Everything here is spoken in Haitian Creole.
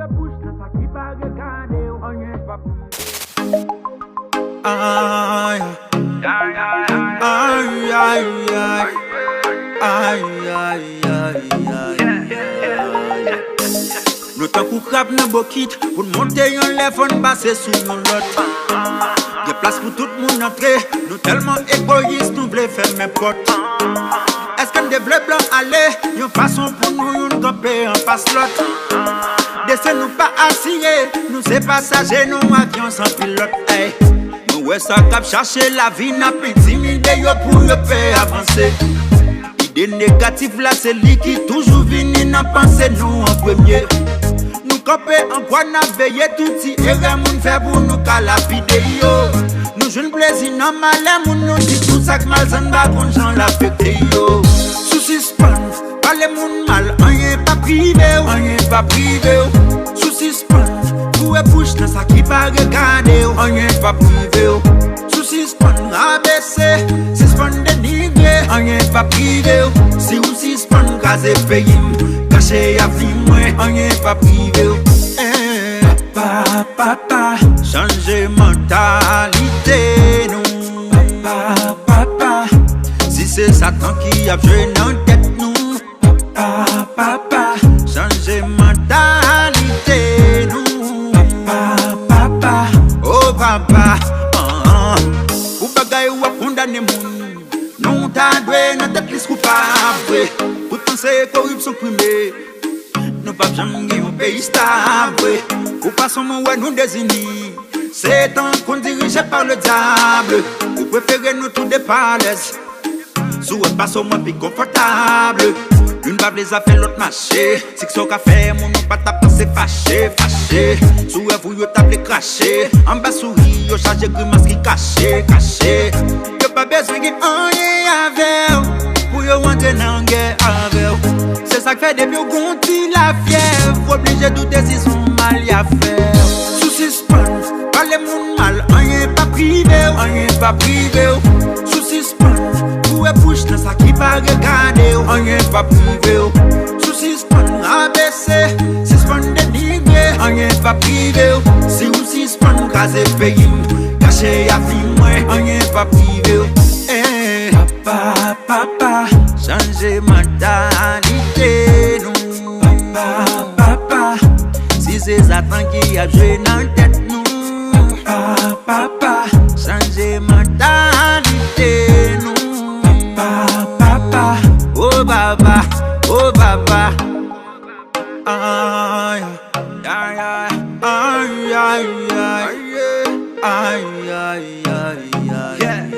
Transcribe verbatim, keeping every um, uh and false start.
Bouch nan sa ki pa regade w, anyen p ap Ay, ay, ay, ay. Ay, ay, ay, ay. Nou tankou krab nan bokit, pou n monte yon lè fò n pase sou yon lòt. Gen plas pou tout moun antre, nou tèlman egoyis, nou vle fèmen pòt. Èske n te vle blan ale, yon fason pou nou youn kanpe anfas lòt? Desen nou pa asire, nou se pasaje, nou avyon san pilòt. Ey, nou wè sa k ap chache lavi, n ap entimide yo pou yo pè avanse. Ide negatif la, se li ki toujou vini nan panse nou an premye. Nou kanpe an kwa, n ap veye tout ti erè moun fè pou nou ka lapide yo. Nou jwenn plezi nan malè moun, nou di tout sa k malsann pa konn jan l afekte yo. Si w sispann pale moun mal, anyen p ap rive w, anyen p ap rive w. Si w sispann boure bouch nan sa ki pa regade w, anyen p ap rive w. Si w sispann rabese, sispann denigre, anyen p ap rive w. Si w sispann kraze peyi m, kache avni mwen, anyen p ap rive w. Eh, papa, papa, chanje mantalite nou. Papa, papa, si se Satan ki ap jwe nan tèt nou. Papa, papa, chanje mantalite nou. Papa, papa, oh papa, ah, ah. Pou bagay w ap kondane moun, nou ta dwe nan tèt lis koupab vre. Pou panse koripsyon prime, nou p ap janm gen yon peyi stab vre. Pou fason mwen wè nou dezini, se tan konn dirije pa le dyab. Ou prefere nou tou de pa alèz. Si w wè fason mwen pi konfòtab, youn pa vle zafè lòt mache. Siksè w ka fè moun, ou pa ta panse fache, fache. Sou rèv ou yo ta vle krache. Anba souri yo chaje grimas ki kache, kache. Yo pa bezwen gen anyen avè w pou yo antre nan gè avè w. Se sa k fè depi w gon ti lafyèv, w oblije doute si s on malyafè. Si w sispann pale moun mal, anyen p ap rive w, anyen p ap rive w. Si w sispann boure bouch nan sa ki pa regade w, anyen p ap rive w. Si w sispann rabese, sispann denigre, anyen p ap rive w. Si w sispann kraze peyi m, kache avni mwen, anyen p ap rive w. Eh, papa, papa, chanje mantalite nou. Papa, papa, si se Satan ki ap jwe nan tèt nou. Papa, papa, chanje mantalite nou. Papa, papa, oh papa, oh papa. Ay, ay, ay, ay, ay, ay, ay, ay, ay, ay. Yeah.